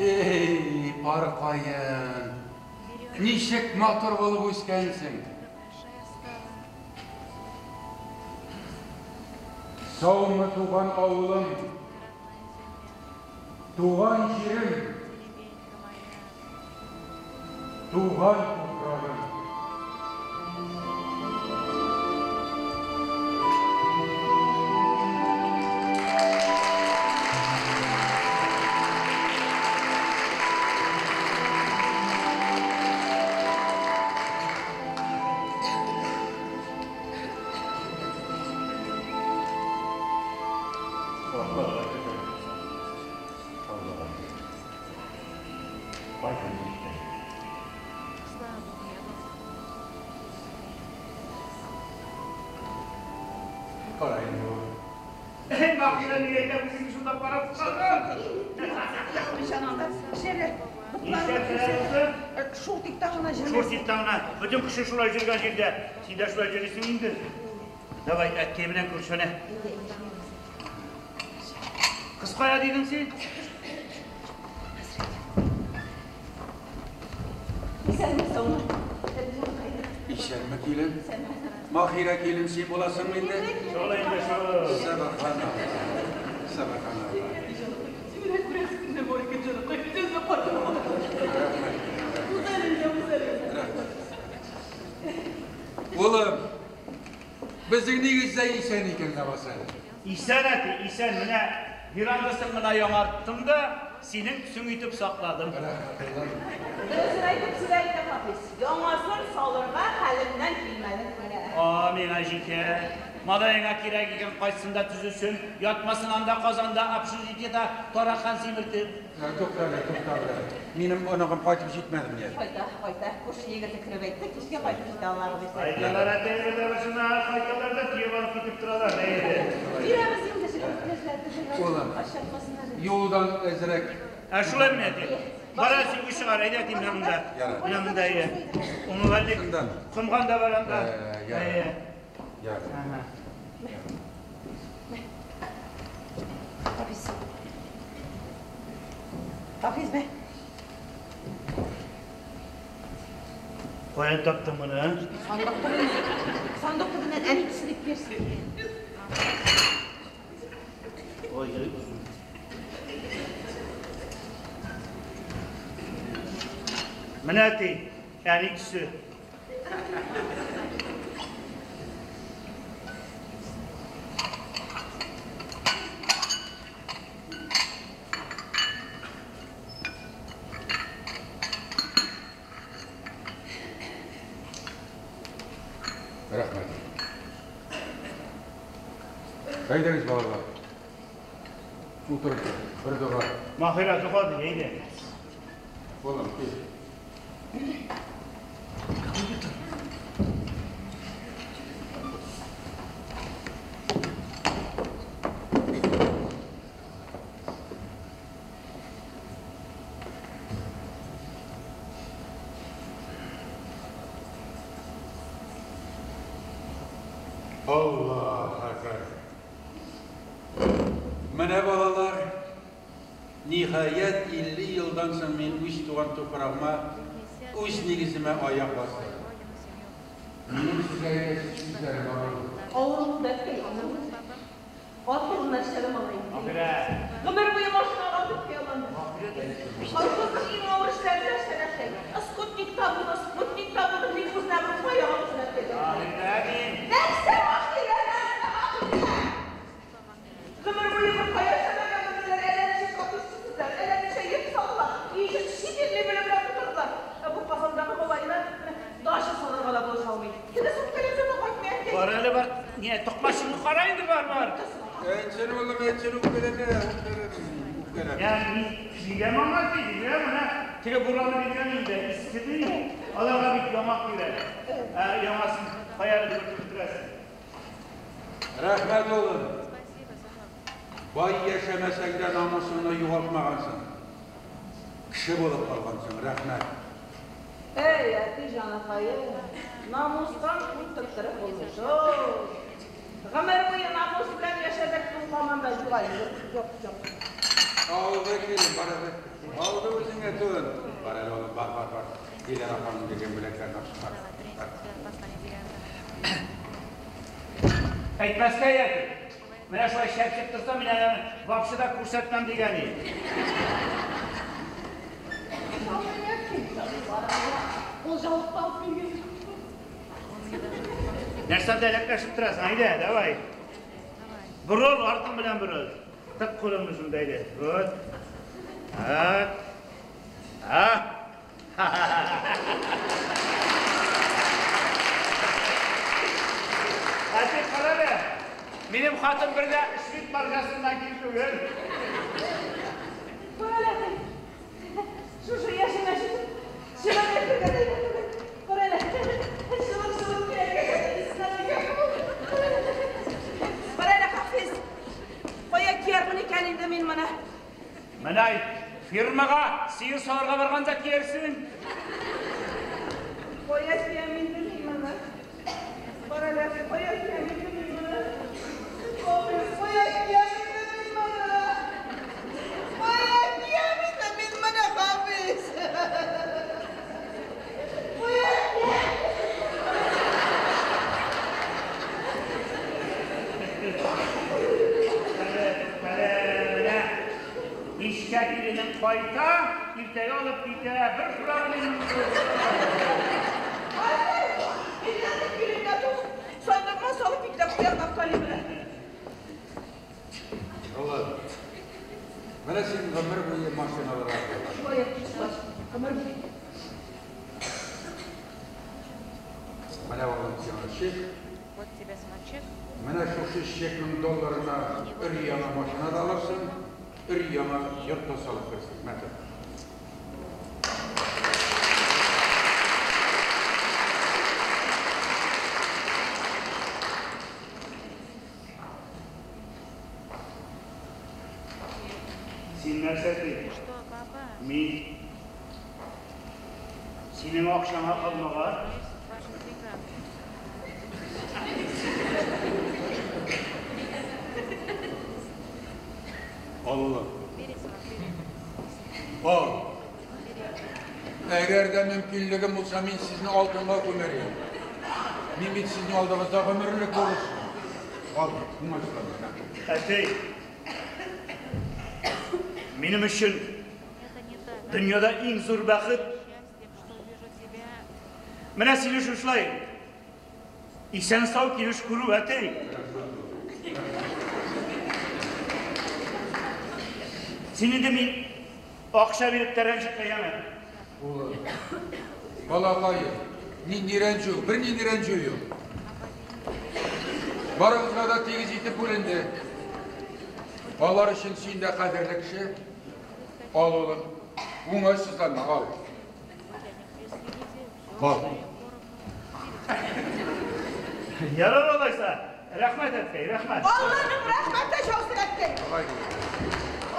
Эй, пар каен. Ничек матур булып үскәнсең. Саумы, туган авылым? Туган җирем. Туган туфрагым. Аллага шөкер. Аллага шөкер. Кайтып җиттем. Кара инде ул. Әй, Маһирә, ни әйтәм, үзең шунда карап калган. Нишләп? Шул тиктә гына Шул җөрмәсен. тиктә гына. Бөтен кеше шулай йөргән җирдә. Син дә шулай йөрисең инде. Давай, әткәй белән күреш әнә. Кыз кая дидең син? Исәнме, саумы? Исәнме, килен? Маһирә килен син буласың инде? Шул инде, шул. Сәбәхана. Сәбәхана. Улым, безнең нигездә исән икән ләбаса. Исән әти, исән. Менә верандасын гына яңарттым да, синең төсең итеп сакладым. Дөресен әйтеп сөйлә инде, Хафиз. Яңасын салырга хәлемнән килмәде менә. А, миңа җитә. Малаеңа кирәк икән, кайтсын да төзесен. Ятмасын анда Казанда, общежитиеда тарахан симертеп. Туктале, туктале. Минем оныгым кайтып җитмәде менә. Кайта, кайта. Күрше егете кереп әйтте, кичкә кайтып җитә Аллаһы бирсә. Кайталар әтәй башына, кайталар да төяп алып китеп торалар. Әйе. Бирәбез инде, җегетләр. Улым. Ашатмасын әле. Юлдан әзрәк. Ә шулай менә әти. Бара син үз чыгар, әйдә әти менә монда. Ярар. Менә монда әйе. Умывальник. Шунда. Комган да бар анда. Ярар. Әйе. Ярар. Ага. Хафиз. Хафиз бе. Каян таптың моны? а? Сандык төбеннән. Сандык төбеннән әни төсе дип бирсен. Ой, ой, узын. Менә әти, әни төсе. Рәхмәт. Әйдәгез, балалар. Утырып, бер дога. Маһирә, дога ди, әйдә. Улым, кил. Аллаһ әкбәр. Менә балалар, ниһаять 50 елдан соң мин үз туган туфрагыма, үз нигеземә аяк бастым. Минем сезгә әйтәсе сүзләрем бар. Авыр булды, әткәй, авыр булды. Ат урынына эшләде малай. Маһирә. Гомер буе машинага дип хыялланды. Колхозның иң авыр эшләрен дә эшләде әткәй. Спутник табуды, спутник табуды, дип үзенә бер кая үзенә әткәй. Маһирә, мин. Нәрсә Маһирә, нәрсә Маһирә? Гомер буе бер кая эшләмәгән гомерләр әллә ничә тракторчы төзеделәр, әллә ничә йөк салдылар, өй эчен чит илне белеп тутырдылар. Ә бу Казандагы малайны дача салырга да булыша алмый. Тегесе үпкәләп ята кайтмый әткәй. Бар әле бар. Не, токмачыңны кара инде бар, бар. Әйтсен улым, әйтсен, үпкәләмә, үпкәләмә, үпкәләмә. Я, мин бирәм аңа ди, бирәм менә. Теге бураны биргән инде, иске ди. Аларга бит яңа кирәк. Ә яңасын кая өлгертеп бетерәсең? Рәхмәт, улым. Бай яшәмәсәң дә намусыңны югалтмагансың. Кеше булып калгансың, рәхмәт. Эй, әти җаныкае, намустан кул тоттырып булмый шул. Гомер буе намус белән яшәдек, ул һаман да юк әле, юк, юк, юк. Алды килен, бар әле. Алды үзеңә тун. Бар әле, улым, бар, бар, бар. Диләр апаның биргән бүләкләрен алып чык, бар. Бар. Әйтмәскә яки. Менә шулай чәпчеп торса, мин әле вообще да күрсәтмәм дигән идем. Ул жаулыкты алып килгән. Нәрсәдә әләкләшеп торасың? Әйдә, давай. Борыл, артың белән борыл. Тык кулыңны шунда әйдә. Вот. Так. А. Әти, кара әле. Минем хатын бер дә швед маржасыннан ким түгел. Кара әле, әти. Шушы яшемә җитеп, чыгып әйтергә дә әйбәт түгел. Кара әле. Чылык-чылык Кара әле, Хафиз. Кая киярмен икән инде мин моны? Менә фирмага сыер саварга барганда киярсең. Кая киям инде мин моны? Кара әле, кая киям инде мин моны? Хафиз, кая киям инде мин моны? Кая киям инде мин моны, Хафиз? Кая киям? Менә кичкә киленең кайта, иртәгә алып китә. Бер проблема юк. Өйләнеп киленгә тугыз сандыкка салып бикләп куяр нафталин белән. Улым, менә син гомер буе машиналарга утырдың. Шулай, шулай, гомер буе. Менә улым сиңа чек. Менә шушы чекның долларына өр-яңа машина да алырсың, өр-яңа йорт та салып керсең. Мә тот. Син нәрсә ди? Мин синең акчаңа калмаган. Ал, улым. Ал. Әгәр дә мөмкинлегем булса, мин сезне алтынга күмәр идем. Мин бит сезнең алдыгызда гомерлек бурычлы. Ал, уңайсызланма. Әти, минем өчен дөньяда иң зур бәхет менә сине шушылай исән-сау килеш күрү, әти. Син инде мин акча биреп тә рәнҗетмә, яме. Улым, балакаем, нинди рәнҗү, бернинди рәнҗү юк. Барыгызга да тигез итеп бүленде. Алар өчен син дә кадерле кеше. Ал, улым, уңайсызланма, ал. Ал. Ярар алайса. Рәхмәт, әткәй, рәхмәт. Алланың рәхмәте яусын, әткәй. Давай, улым.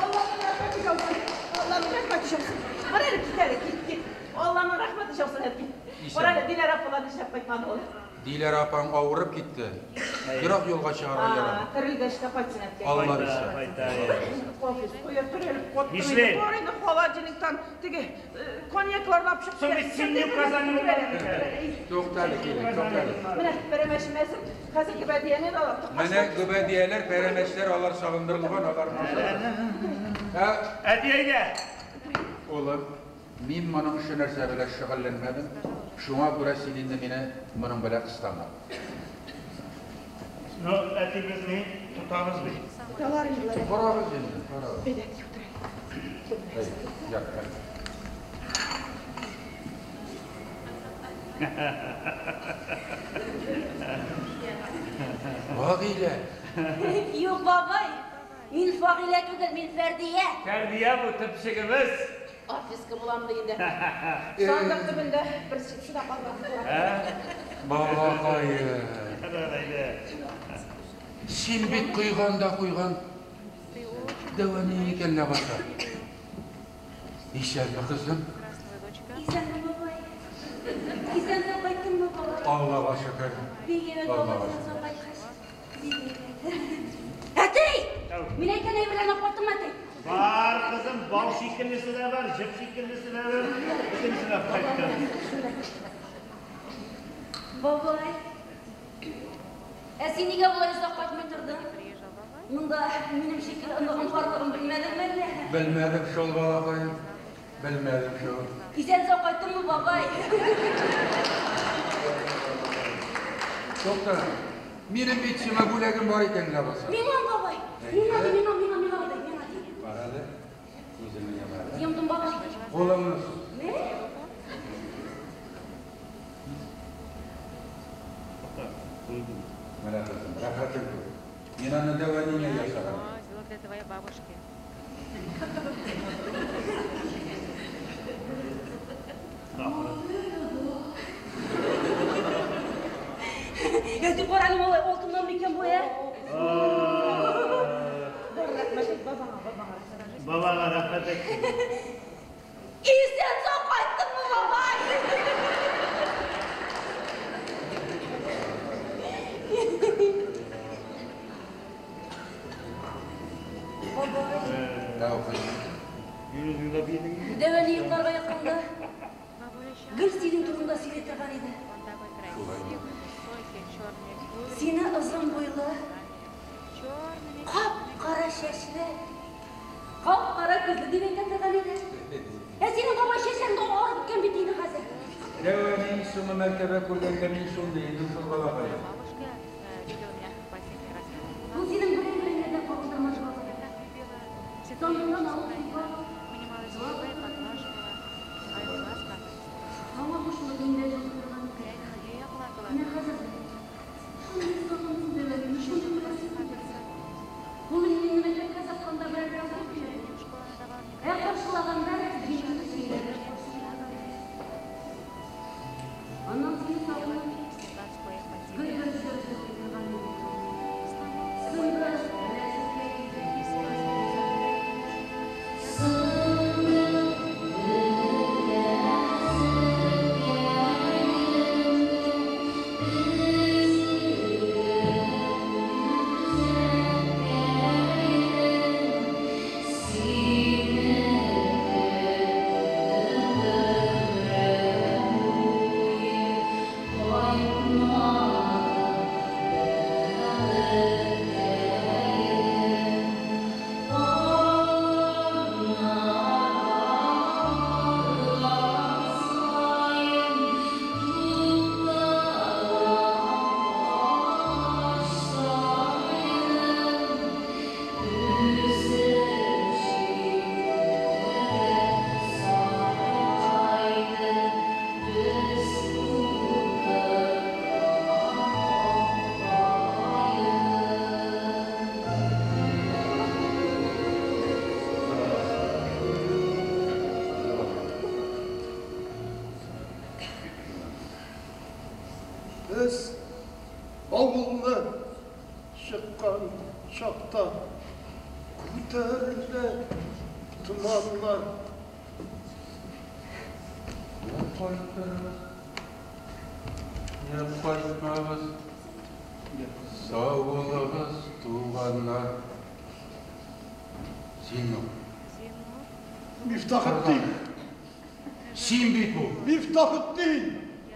Алланың рәхмәте яусын. Алланың рәхмәте яусын. Бар әле, кит әле, кит, кит. Алланың рәхмәте яусын, әткәй. Бар әле, Диләр апалар нишләп кайтмады ул? Диләр апаң авырып китте. Ерак юлга чыгарга ярамый. Терелгәч тә кайтсын, әткәй. Алла Кайта, бирсә. кайта. Хафиз, куя терелеп каттым Нишләй? инде. Бар инде холодильниктан теге коньякларны алып чыгып Соң бит син ни Казанны Тукта әле, килен, тукта әле. Менә пәрәмәчем әзер. Хәзер гөбәдияне дә алып тыккач. Менә гөбәдияләр, пәрәмәчләр алар сагындырылган, аларны ашарбыз. Ә, Әти, әйдә. улым, мин моның өчен нәрсә белән шөгыльләнмәдем. Шуңа күрә син инде мине моның белән кыстама. Ну, әти, без ни тотабыз бит. Тоталар инде. Карагыз инде, карагыз. Әйдә, утыр. Әй, як, як. Вагыйлә. Юк, бабай. Мин Фагыйлә түгел, мин Фәрдия. Фәрдия бу төпчегебез. Артистка булам дигәндә. Сандык төбендә бер чипсы да калган. Балакаем. Әйдә. Син бит куйган да куйган. Дәвәни икән ләбаса. Исәнме, кызым? Исәнме, бабай. Исән-сау кайттыңмы, бабай? Аллага шөкер. Бик әйбәт Аллага бабай, шөкер. исән-сау кайткач. Бик әйбәт. Әти! Мин әйткән әйберләрне алып кайттым, әти. Бар, кызым, бау шикеллесе дә бар, җеп шикеллесе дә бар. Бөтенесе дә кайтты. Бабай. Ә син нигә болай озак кайтмый тордың? Монда минем шикелле оныгым барлыгын белмәдеңме әллә? Белмәдем шул, балакаем. Белмәдем шул. Исән-сау кайттыңмы, бабай? Тукта, минем бит сиңа бүләгем бар икән ләбаса. Миңа, бабай. Миңа ди, миңа, миңа, миңа ди, миңа ди. Бар әле. Күзеңне йом әле. Йомдым, бабай. Кулыңны суз. Ни? Менә, кызым, рәхәтен күр. Мин аны дәү әниеңә ясаган. Сделал для твоей бабушки. Әти, кара әле, малай, алтыннан микән бу, ә? Бар, рәхмәт әйт бабаңа, бабаңа. Бабага рәхмәт әйт. Исән-сау кайттыңмы, бабай? Бабай. Дәү кызым. Дәү әни йокларга ятканда гел синең турында сөйли торган иде. Сине озын буйлы, кап-кара чәчле, кап-кара күзле дип әйтә торган иде. Ә синең бабай чәчләрең дә агарып беткән бит инде хәзер. Дәү әни соңгы мәртәбә күргәндә мин шундый идем шул, балакаем. Ул синең берен-береңне дә кагылдырмады, бабай. Сандыңнан алып сыйпап, аңа кушылып мин дә җылый торган идем. Менә хәзер дә шундый сагындым дәү әнине, шундый күрәсем килә. Ул мине мәктәпкә озатканда берәр концерт бирә. Ә каршылаганда җиңүне сөйләп каршылады. Аннан сине сагынып, гел-гел җыр җырлый торган иде. Соңгы беләзеккә килде. Без авылны чыккан чакта күтәрелде томаннар. Я кайтырбыз, я кайтмабыз. Сау булыгыз, туганнар. Зиннур. Мифтахетдин. Син бит бу. Мифтахетдин.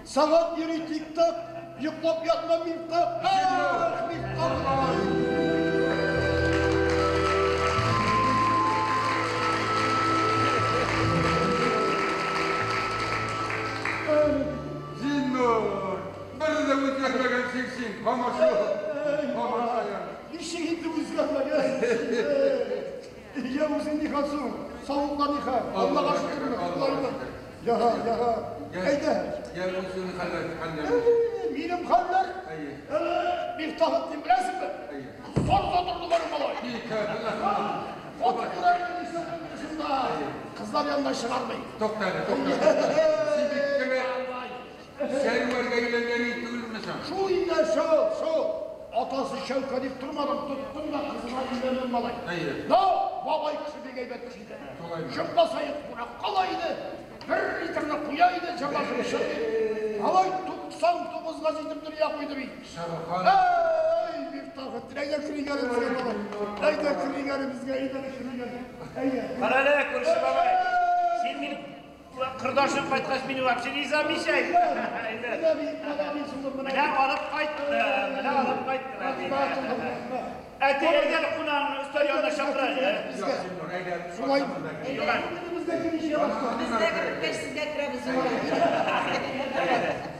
Сәгать йөри тик-так, йоклап ятма, Мифтах. Эх, Мифтахетдин. Зиннур. Бер дә үзгәрмәгәнсең син. Һаман шул. Һаман шул. Ничек инде үзгәрмәгән? Я үзең нихәл соң? Саулыклар нихәл? Аллага шөкер, Аллага. Яра, яра. Әйдә. Я үзеңнең хәлләр, хәлләр. Минем хәлләр? Әйе. Мифтахетдин, беләсеңме? Әйе. Зор тордылар малай. Шунда. Кызлар янына чыгармый. Тукта әле, тукта. Син бит теге Сәрвәргә өйләнгән түгелме соң? Шул инде, шул, шул. Атасы Шәүкә дип тормадым, тоттым да кызына өйләндем, малай. Әйе. Но, бабай кеше бик әйбәт кеше иде. Шулаймы? Җомга саен кунакка ала иде. Бер литрны куя иде, җырласын чыгып. Алай 99-га җитеп дөнья куйды бит. Шәрхан. Эй, Мифтахетдин, әйдә керик әле безгә, малай. Әйдә керик әле безгә, әйдә керик әле. Кара әле, күрше бабай. Син минем кырдашым кайткач, мине вообще не замечай. Менә алып кайтты, менә алып кайтты. Әти, әйдә кунагыңны өстәл янына чакыр әле. Шулай. Без дә кереп сезгә керәбез.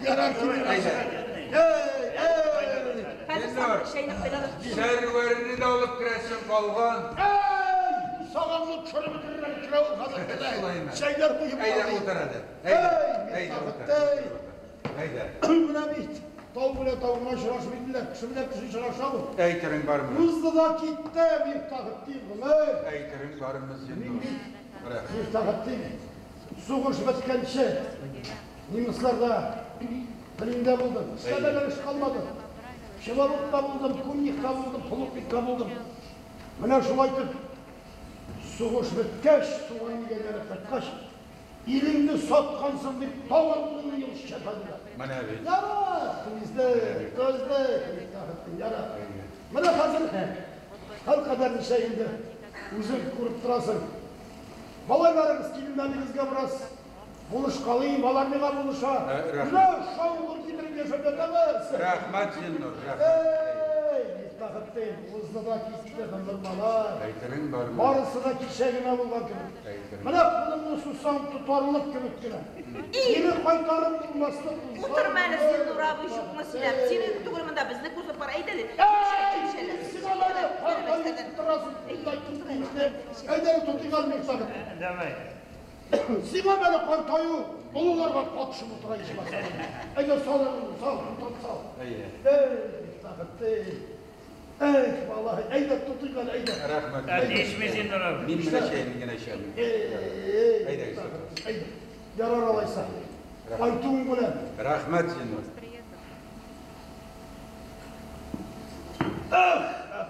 Ярар килер. Хәзер чәйне куйдык. Сәрвәрне дә алып керәсең калган. Сагамны төшереп бетерергә керә ул хәзер. Чәйләр куеп. Әйдә утыр әле. Әйдә утыр. Әйдә. Менә бит. Тау белән тауга очрашып иделәр, кеше белән кеше очраша ул. Әйтерең бармы? Узды да китте, Мифтахетдин гомер. Әйтерең бармы син? Мифтахетдин, сугыш беткәнче немецларда пленда булдым. Эшләмәгән эш калмады. Пчеловодта булдым, кунникта булдым, плотникта булдым. Менә шулай итеп сугыш беткәч, туган илгә әйләнеп кайткач, илеңне саткансың дип тагын ун ел чәпәделәр. Менә бит. Ярар, түздек, түздек, Мифтахетдин, ярар. Менә хәзер хәл ничә инде үзең күреп торасың. Малайларыгыз киленнәрегезгә бераз булышкалыйм, алар миңа булыша. Менә шаугыр китереп яшәп ятабыз. Рәхмәт, Зиннур, рәхмәт. Эй, Мифтахетдин, узды да китте гомер малай. Әйтерең бармы? Барысы да кичә генә булган кебек. Менә кулыңны сузсаң тотарлык кебек кенә. Кире кайтарып булмаслык булса. Утырма әле, Зиннур абый, юкмы сөйләп. Сине түгел монда, безне күрсәт бар. Әйдә әле. Әйдә әле, тотыйк әле, Мифтахетдин. Давай. Сиңа әле картаю, олыларга катышып утыра ичмаса. Әйдә сал, сал, тотып сал. Әйе. Эй, Мифтахетдин. Эй, валлаһи, әйдә тотыйк әле, әйдә. Рәхмәт. Әти, эчме Зиннур абый. Мин менә чәйне генә эчәм. Эй, Әйдә, әйдә. Ярар алайса. Кайтуың белән. Рәхмәт, Зиннур. Ах,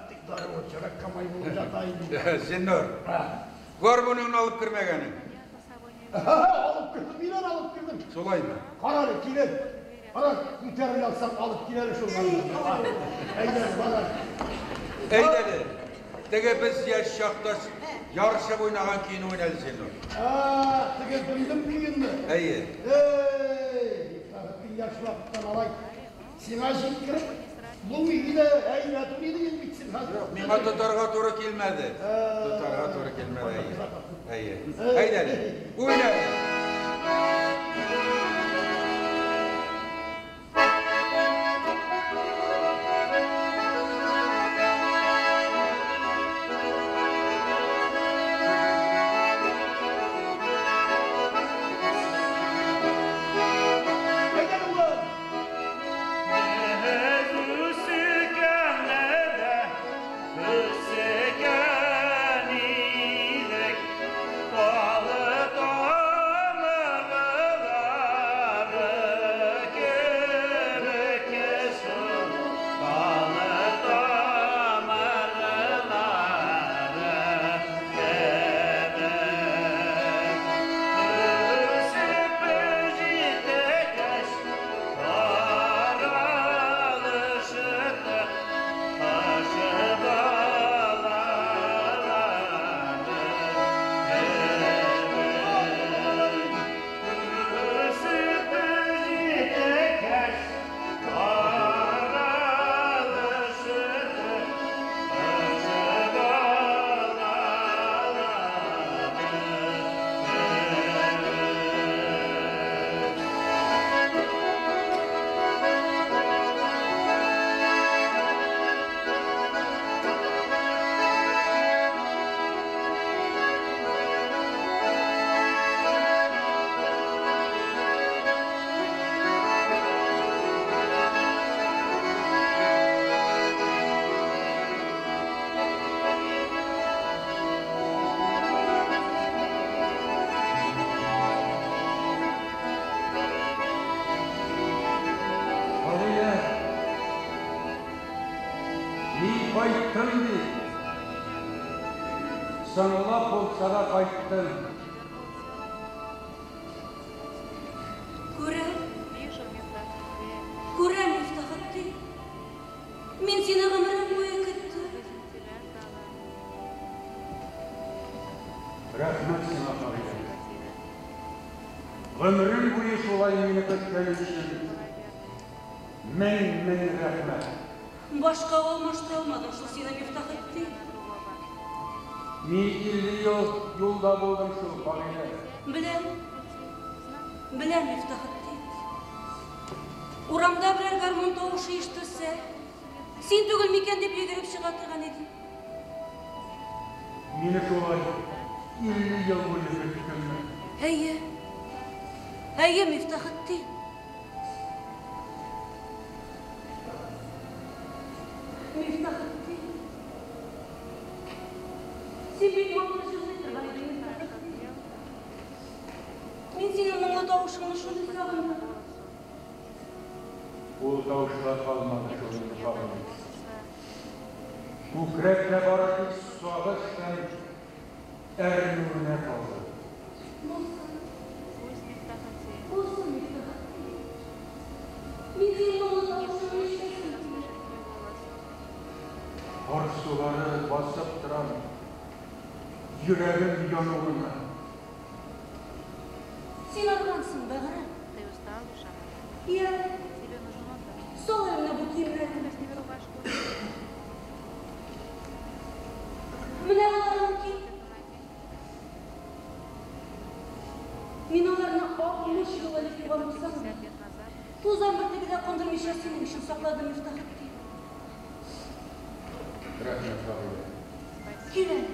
тик даруы чирәккә май булып ята инде. Зиннур, гармуныңны алып кермәгәнең. Алып кердем, мин алып кердем. Шулаймы? Кара әле, килер. Кара, күтәрелә алсаң алып килер шул гармунны. Әйдә, бара. Әйдә әле. Теге без яшь чакта ярышып уйнаган көйне уйна әле, Зиннур. А, теге дымдым көенме? Әйе. Эй, Мифтахетдин яшь вакыттан алай. Сиңа җиткереп булмый иде, әйбәт уйный идең бит син хәзер. Миңа тотарга туры килмәде. Тотарга туры килмәде, әйе. Әйе. Әйдә әле. Уйна әле. Әйдә, улым. Без үскәндә үскән идек, балы тамырлары кебек шул, балы тамырлары кебек. Үсеп җиткәч, таралышты таш балалары кебек. Үсеп җиткәч, таралышты таш балалары кебек. Алия, мин кайттым бит. Соңлап булса да кайттым. Күрәм. Күрәм, Мифтахетдин. Мин сине гомерем буе көттем. Гомерең буе шулай мине көткән өчен мең-мең рәхмәт. Башка алмаштыра алмадым шул сине, Мифтахетдин. Мин 50 ел юлда булдым шул, Фагыйлә. Беләм. Беләм, Мифтахетдин. Урамда берәр гармун тавышы ишетелсә, син түгел микән дип йөгереп чыга торган идем. Мине шулай 50 ел буе көттеңме? Әйе. Әйе, Мифтахетдин. Мифтахетдин. Син бик моңлы җырлый торган идең, Мифтахетдин. Мин синең моңлы тавышыңны шундый сагындым. Ул тавышлар калмады шул инде, Фагыйлә. Күкрәктә бары тик сагыш һәм әрнү генә калды. Булсын. Булсын, Мифтахетдин. Мин синең моңлы тавышыңны ишетәсем килә. Ярсулары басып торам. Йөрәгем януына. Син аргансың, бәгырем. Я, сал әле бу киемнәрне. Менә боларын ки. Мин аларны 60 ел элек юган булсам да, тузан бөртеге дә кундырмыйча синең өчен сакладым, Мифтахетдин. Рәхмәт, Фагыйлә. Кил әле.